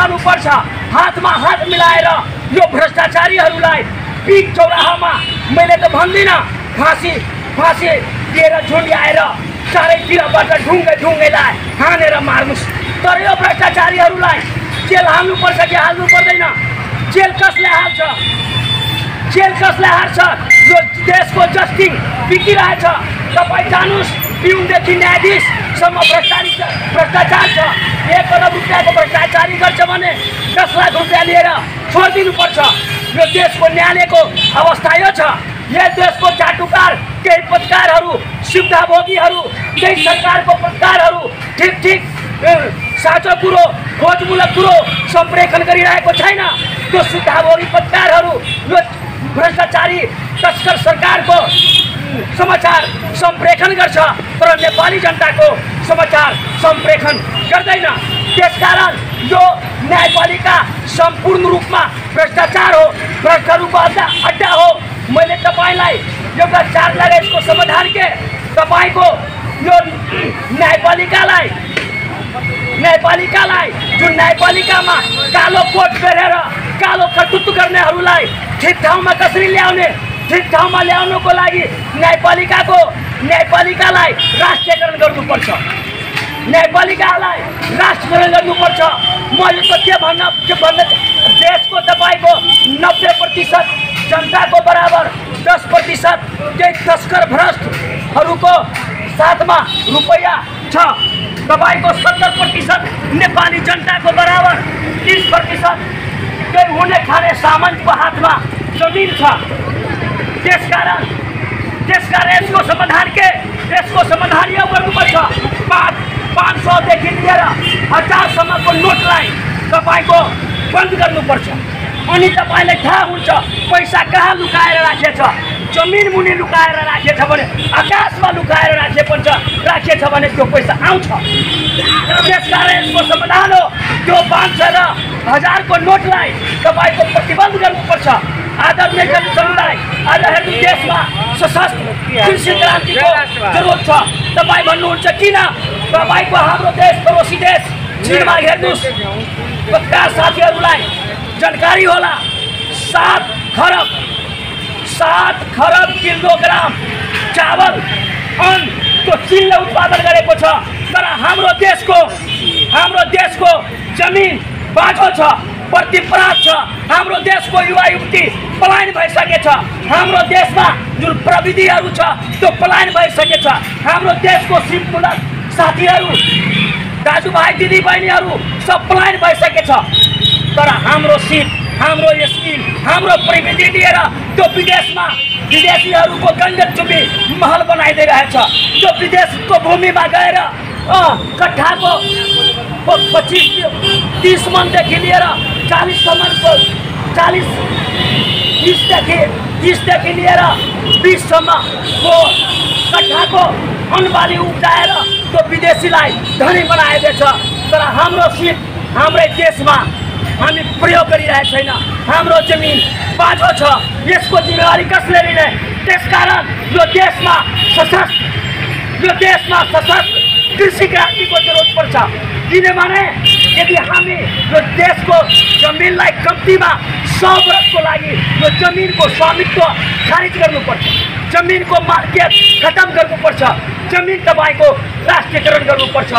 गर्नुपर्छ। हातमा हात मिलाएर यो भ्रष्टाचारीहरूलाई पीक चौराहामा मैले त भन्दिनँ फाँसी दिएर झुन्ड्याएर चारैतिरबाट ढुङ्गैलाई हानेर मार्नुस्। तर यो भ्रष्टाचारीहरूलाई जेल हाल्नुपर्छ कि हाल्नु पर्दैन? जेल कसले हाल्छ? यो देशको जस्टिस बिग्रिरहेछ। तपाईँ जानुस्, पिउनदेखि न्यायाधीशसम्म भ्रष्टाचार छ। 1 अरब रुपियाँको भ्रष्टाचारी गर्छ भने 10 लाख रुपियाँ लिएर छोडिदिनुपर्छ। यो देशको न्यायालयको अवस्था यो छ। यस देशको चाटुकार केही पत्रकारहरू, सुविधाभोगीहरू, केही सरकारको पत्रकारहरू ठिक साँचो कुरो, खोजमूलक कुरो सम्प्रेषण गरिरहेको छैन। त्यो सुविधाभोगी पत्रकारहरू यो भ्रष्टाचारी तस्कर सरकारको समाचार सम्प्रेषण गर्छ, तर नेपाली जनताको समाचार सम्प्रेषण गर्दैन। त्यसकारण यो न्यायपालिका सम्पूर्ण रूपमा भ्रष्टाचार हो, भ्रष्टहरूको अड्डा हो। मैले तपाईँलाई एउटा चार लगाए यसको समाधान के तपाईँको यो न्यायपालिकालाई जुन न्यायपालिकामा कालो कोट पेरेर कालो कर्तृत्व गर्नेहरूलाई ठिक ठाउँमा कसरी ल्याउने? ठिक ठाउँमा ल्याउनुको लागि न्यायपालिकालाई राष्ट्रियकरण गर्नुपर्छ। म यो त के भन्न देशको तपाईँको 90% जनताको बराबर 10% केही तस्कर भ्रष्टहरूको साथमा रुपैयाँ छ। तपाईको 70% नेपाली जनताको बराबर 30% केही हुने खाने सामानको हातमा जमिन छ। त्यसकारण यसको समाधान के? यसको समाधान यो गर्नुपर्छ। 500 देखि लिएर 1000 सम्मको नोटलाई तपाईको बन्द गर्नुपर्छ। अनि तपाईलाई थाहा हुन्छ पैसा कहाँ लुकाएर राखेछ। जमिन मुनि लुकाएर राखेछ भने, आकाशमा लुकाएर राखेछ भने त्यो पैसा आउँछ। त्यसकारण यसको समाधान हो त्यो 500 र 1000 को नोटलाई तपाईको प्रतिबन्ध गर्नुपर्छ। आदरणीय जनसमुदाय, आज हेर्नु देशमा सशस्त्र कृषि क्रान्तिको जरुरत छ। तपाईँ भन्नुहुन्छ किन? तपाईँको हाम्रो देश पडोसी देश चीनमा हेर्नुस्, पत्रकार साथीहरूलाई जानकारी होला 7 खरब किलोग्राम चावल अन्नको चीनले उत्पादन गरेको छ। तर हाम्रो देशको जमिन बाँझो छ, प्रतिपराध छ। हाम्रो देशको युवा युवती पलायन भइसकेछ। हाम्रो देशमा जुन प्रविधिहरू छ त्यो पलायन भइसकेछ। हाम्रो देशको सिपमूलक साथीहरू, दाजुभाइ दिदीबहिनीहरू सब पलायन भइसकेछ। तर हाम्रो सिप, हाम्रो स्किल, हाम्रो प्रविधि लिएर त्यो विदेशीहरूको गङ्गत चुपी महल बनाइदिइरहेछ। त्यो विदेशको भूमिमा गएर कट्ठाको 25-30 मनदेखि लिएर 40 सम्मको 30देखि लिएर 20 सम्मको कट्ठाको अन्नबाली उब्जाएर त्यो विदेशीलाई धनी बनाइदिएछ। तर हाम्रो सिप हाम्रै देशमा हामी प्रयोग गरिरहेको छैन। हाम्रो जमिन बाँझो छ। यसको जिम्मेवारी कसले लिने? त्यसकारण यो देशमा सशस्त्र कृषि क्रान्तिको जरुरत पर्छ। किनभने यदि हामी यो देशको जमिनलाई कम्तीमा 100 वर्षको लागि यो जमिनको स्वामित्व खारिज गर्नुपर्छ। जमिनको मार्केट खत्म गर्नुपर्छ। जमिन तपाईँको राष्ट्रियकरण गर्नुपर्छ।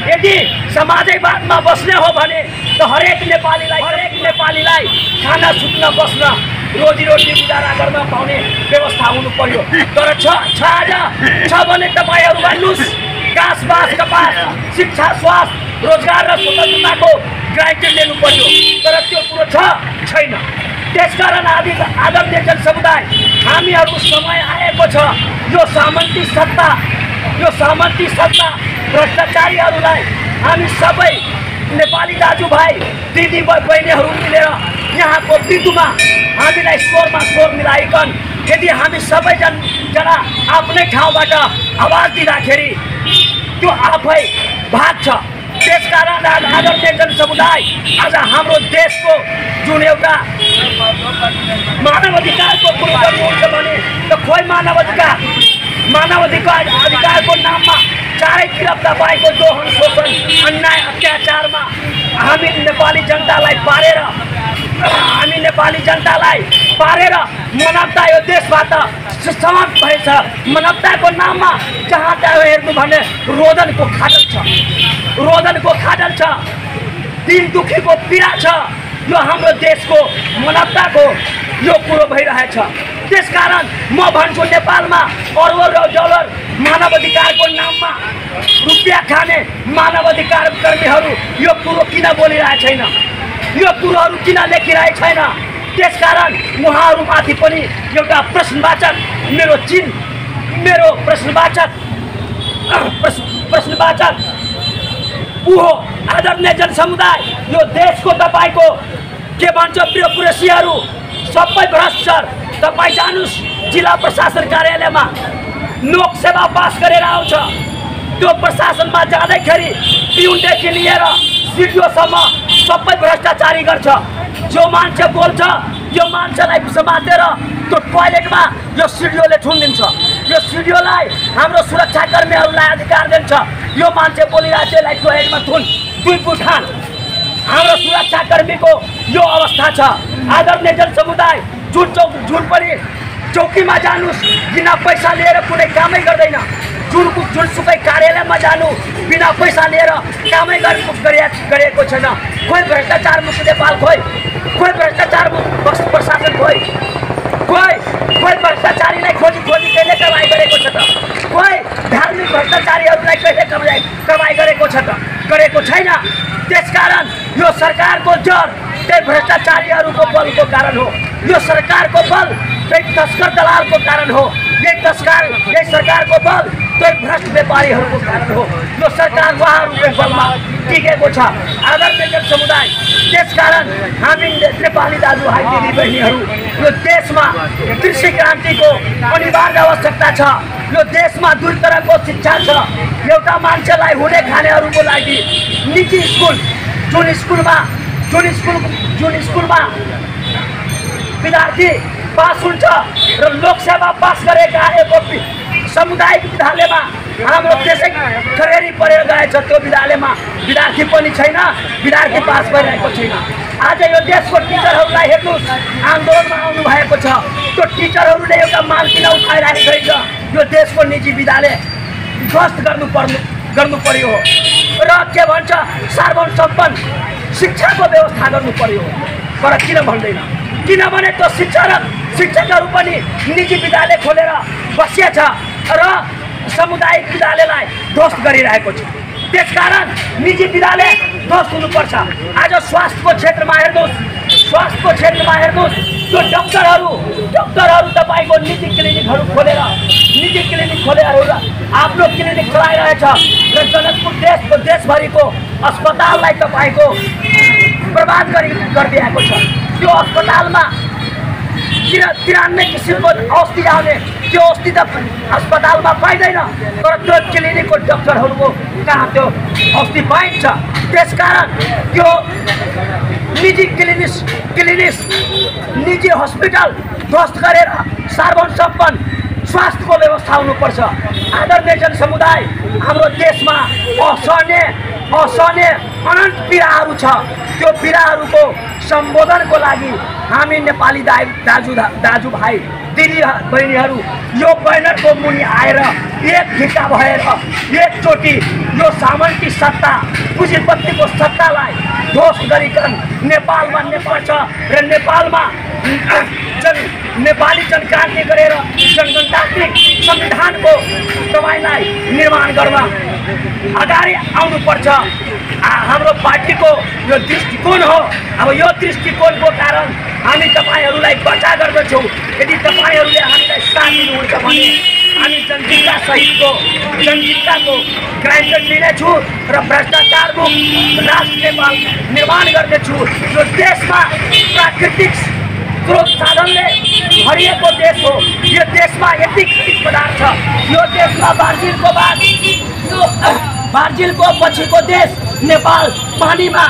यदि समाजवादमा बस्ने हो भने त हरेक नेपालीलाई खाना सुत्न बस्न रोजीरोटी गुजारा गर्न पाउने व्यवस्था हुनु पर्यो। तर छ भने तपाईँहरू भन्नुहोस्, घाँस बाँस कपास शिक्षा स्वास्थ्य रोजगार र स्वतन्त्रताको ग्यारेन्टी लिनु पर्यो। तर त्यो कुरो छैन। त्यसकारण आदरणीय जनसमुदाय, हामीहरू समय आएको छ यो सामन्ती सत्ता भ्रष्टाचारीहरूलाई हामी सबै नेपाली दाजुभाइ दिदीबहिनीहरू मिलेर यहाँको बिन्दुमा हामीलाई स्वर मिलाइकन यदि हामी सबैजना आफ्नै ठाउँबाट आवाज दिँदाखेरि त्यो आफै भाग्छ। त्यसकारण आदरणीय जनसमुदाय, आज हाम्रो देशको जुन एउटा मानवाधिकारको कुरो गर्नुहुन्छ भने त खोइ मानवाधिकारको नाममा चारैतिर तपाईँको दोहन शोषण अन्याय अत्याचारमा हामी नेपाली जनतालाई पारेर मानवता यो देशबाट समाप्त भएछ। मानवताको नाममा जहाँ त्यहाँ हेर्नु भने रोदनको खाडल छ, दिन दुखीको पीडा छ। यो हाम्रो देशको मानवताको यो कुरो भइरहेछ। त्यसकारण म भन्छु नेपालमा अरबौं डलर मानव अधिकारको नाममा रुपियाँ खाने मानव अधिकार कर्मीहरू यो कुरो किन बोलिरहेको छैन, यो कुरोहरू किन लेखिरहेको छैन? त्यसकारण उहाँहरूमाथि पनि एउटा प्रश्नवाचक मेरो प्रश्नवाचक हो। आदरणीय जनसमुदाय, यो देशको तपाईको के भन्छ ब्युरोक्रेसीहरू सबै भ्रष्टाचार। तपाईँ जानुस् जिल्ला प्रशासन कार्यालयमा लोक सेवा पास गरेर आउँछ, त्यो प्रशासनमा जाँदैखेरि पिउनदेखि लिएर सिडिओसम्म सबै भ्रष्टाचारी गर्छ। जो मान्छे बोल्छ यो मान्छेलाई समातेर त्यो टोयलेटमा यो सिडिओले थुनिदिन्छ। यो सिडिओलाई हाम्रो सुरक्षाकर्मीहरूलाई अधिकार दिन्छ, यो मान्छे बोलिरहेको छ यसलाई टोयलेटमा दुई बुठान। हाम्रो सुरक्षाकर्मीको यो अवस्था छ। आदरणीय जनसमुदाय, जुन पनि चौकीमा जानुस् बिना पैसा लिएर कुनै कामै गर्दैन। जुनसुकै कार्यालयमा जानु बिना पैसा लिएर कामै गरेको छैन। खोइ भ्रष्टाचार मुक्त नेपाल, खोइ भ्रष्टाचार मुक्त प्रशासन, खोइ भ्रष्टाचारीलाई खोजी कहिले कमाइ गरेको छ त? खोइ धार्मिक भ्रष्टाचारीहरूलाई कहिले कमाइ गरेको छ त? गरेको छैन। त्यसकारण यो सरकारको जर त्यही भ्रष्टाचारीहरूको बलको कारण हो। यो सरकारको बल त्यही तस्कर दलालको कारण हो। यही सरकारको बल त्यही भ्रष्ट व्यापारीहरूको कारण हो। यो सरकार उहाँहरूको बलमा टिकेको छ। आदरणीय जनसमुदाय, त्यसकारण हामी नेपाली दाजुभाइ दिदीबहिनीहरू, यो देशमा कृषि क्रान्तिको अनिवार्य आवश्यकता छ। यो देशमा दुई तरहको शिक्षा छ। एउटा मान्छेलाई हुने खानेहरूको लागि निजी स्कुल, जुन स्कुलमा विद्यार्थी पास हुन्छ र लोकसेवा पास गरेका आएको सामुदायिक विद्यालयमा हाम्रो त्यसै खरेरी परेर गएछ। त्यो विद्यालयमा विद्यार्थी पनि छैन, विद्यार्थी पास भइरहेको छैन। आज यो देशको टिचरहरूलाई हेर्नुहोस्, आन्दोलनमा आउनु भएको छ। त्यो टिचरहरूले एउटा माग किन उठाइरहेको छ? यो देशको निजी विद्यालय ध्वस्त गर्नु पर्यो र के भन्छ सार्वजनिक सम्पन्न शिक्षाको व्यवस्था गर्नु पर्यो। तर किन भन्दैन? किनभने त्यो शिक्षकहरू पनि निजी विद्यालय खोलेर बसिएछ र सामुदायिक विद्यालयलाई ध्वस्त गरिरहेको छ। त्यसकारण निजी विद्यालय ध्वस्त हुनुपर्छ। आज स्वास्थ्यको क्षेत्रमा हेर्नुहोस्, त्यो डाक्टरहरू तपाईँको निजी क्लिनिकहरू खोलेर आफ्नो क्लिनिक चलाइरहेछ र जनकपुर देशभरिको अस्पताललाई तपाईँको बर्बाद गरिदिएको छ। त्यो अस्पतालमा 93 किसिमको औषधि आउने, त्यो औषधि त अस्पतालमा पाइँदैन, तर त्यो क्लिनिकको डाक्टरहरूको कहाँ त्यो औषधि पाइन्छ। त्यसकारण त्यो निजी निजी हस्पिटल ध्वस्त गरेर सार्वजनिक सम्पन्न स्वास्थ्यको व्यवस्था हुनुपर्छ। आदरणीय जनसमुदाय, हाम्रो देशमा असहनीय अनन्त पीडाहरू छ। त्यो पीडाहरूको सम्बोधनको लागि हामी नेपाली दाजुभाइ दिदीबहिनीहरू यो बैनरको मुनि आएर एक ढिक्का भएर एकचोटि यो सामन्ती सत्ता, पुँजीपतिको सत्तालाई ध्वस्त गरिकन नेपालमा छ र नेपालमा नेपाली जनक्रान्ति गरेर जनतान्त्रिक संविधानको तपाईँलाई निर्माण गर्न अगाडि आउनुपर्छ। हाम्रो पार्टीको यो दृष्टिकोण हो। अब यो दृष्टिकोणको कारण हामी तपाईँहरूलाई बचा गर्दछौँ। यदि तपाईँहरूले हामीलाई साथ दिनुहुन्छ भने हामी जनजित्ताको ग्यारेन्टी लिनेछु र भ्रष्टाचार मुक्त राष्ट्र नेपाल निर्माण गर्नेछु। यो देशमा प्राकृतिक स्रोत साधनले भरिएको देश हो। यो देशमा यति खनिज पदार्थ छ। यो देशमा ब्राजिलको पछिको देश नेपाल पानीमा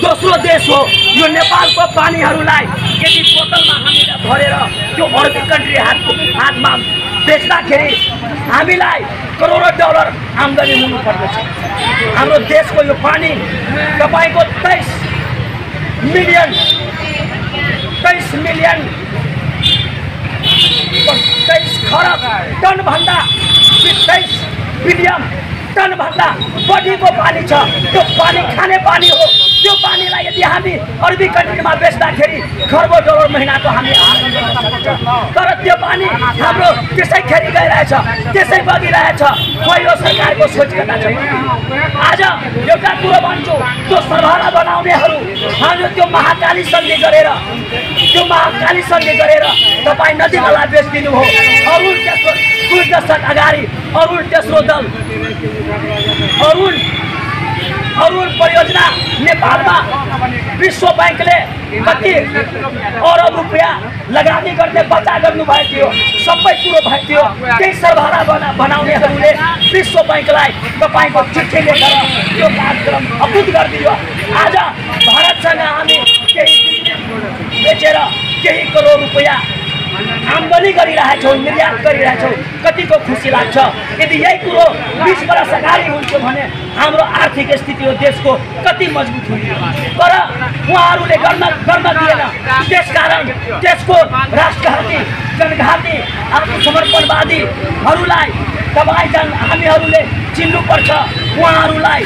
दोस्रो देश हो। यो नेपालको पानीहरूलाई यदि बोतलमा हामीले भरेर त्यो अरबी कन्ट्री हातमा बेच्दाखेरि हामीलाई करोडौं डलर आम्दानी हुनुपर्दछ। हाम्रो देशको यो पानी तपाईँको 23 मिलियन 23 खरब टनभन्दा 23 बिलियन टनभन्दा बढीको पानी छ। त्यो पानी खाने पानी हो। त्यो पानीलाई यदि हामी अरबी कन्ट्रीमा बेच्दाखेरि खरबौं डलर महिनाको हामी आर्जन गर्न सक्छ। तर त्यो पानी हाम्रो त्यसै खेरी गइरहेछ, त्यसै बगिरहेछ। खोइ यो सरकारको सोच कता छ? आज एउटा कुरो भन्छु, त्यो सरभरा बनाउनेहरू हाम्रो त्यो महाकाली सन्धि गरेर तपाईँ नदी नाला बेचिदिनु हो। अरुण त्यसको 2 दशक अगाडि अरुण तेस्रो दल अरुण परियोजना नेपालमा विश्व बैंकले कति अरब रुपियाँ लगानी गर्ने बच्चा गर्नुभएको थियो। सबै कुरो भएको थियो। त्यही सरभरा बनाउनेहरूले विश्व बैंकलाई तपाईँको चिठी लेखेर त्यो कार्यक्रम अवरुद्ध गरिदियो। आज भारतसँग हामी केही बेचेर केही करोड रुपियाँ आम्दानी गरिरहेछौँ, निर्यात गरिरहेछौँ। कतिको खुसी लाग्छ। यदि यही कुरो 20 वर्ष अगाडि हुन्थ्यो भने हाम्रो आर्थिक स्थिति हो देशको कति मजबुत हुन्थ्यो। तर उहाँहरूले गर्न दिएन। त्यसकारण देशको राष्ट्रघाती जनघाती आत्मसमर्पणवादीहरूलाई हामीहरूले चिन्नुपर्छ। उहाँहरूलाई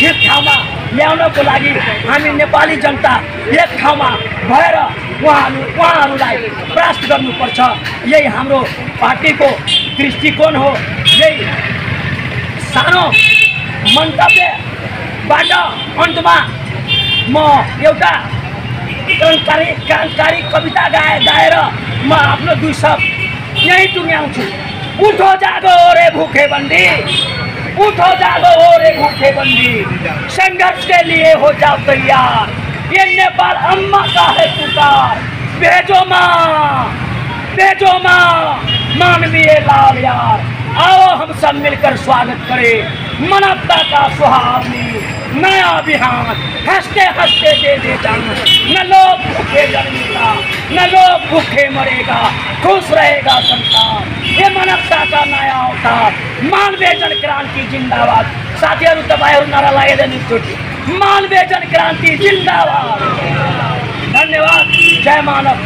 एक ठाउँमा ल्याउनको लागि हामी नेपाली जनता एक ठाउँमा भएर उहाँहरूलाई परास्त गर्नुपर्छ। यही हाम्रो पार्टीको दृष्टिकोण हो। यही सानो मन्तव्यबाट अन्तमा म एउटा क्रान्तिकारी कविता गाएर म आफ्नो 2 शब्द यही टुङ्ग्याउँछु। उठो जागो रे भूखे बन्दी, उठो जागो रे भूखे बन्दी, संघर्ष के लिए हो जाओ तैयार। ये नेपाल अम्मा का है पुकार, भेजो माँ मानवीय लाल यार। आओ हम सब मिलकर स्वागत करें मानवता का सुहावनी नया अभियान। हंसते हंसते दे जान, न लोग भूखे जन्मेगा न लोग भूखे मरेगा, खुश रहेगा संसार। ये मानवता का नया अवतार, मानवीय जन क्रांति जिंदाबाद। साथीहरू तपाईहरु नारा लगाइदिनु एकचोटि, मानवीय जन क्रांति जिंदाबाद। धन्यवाद। जय मानव।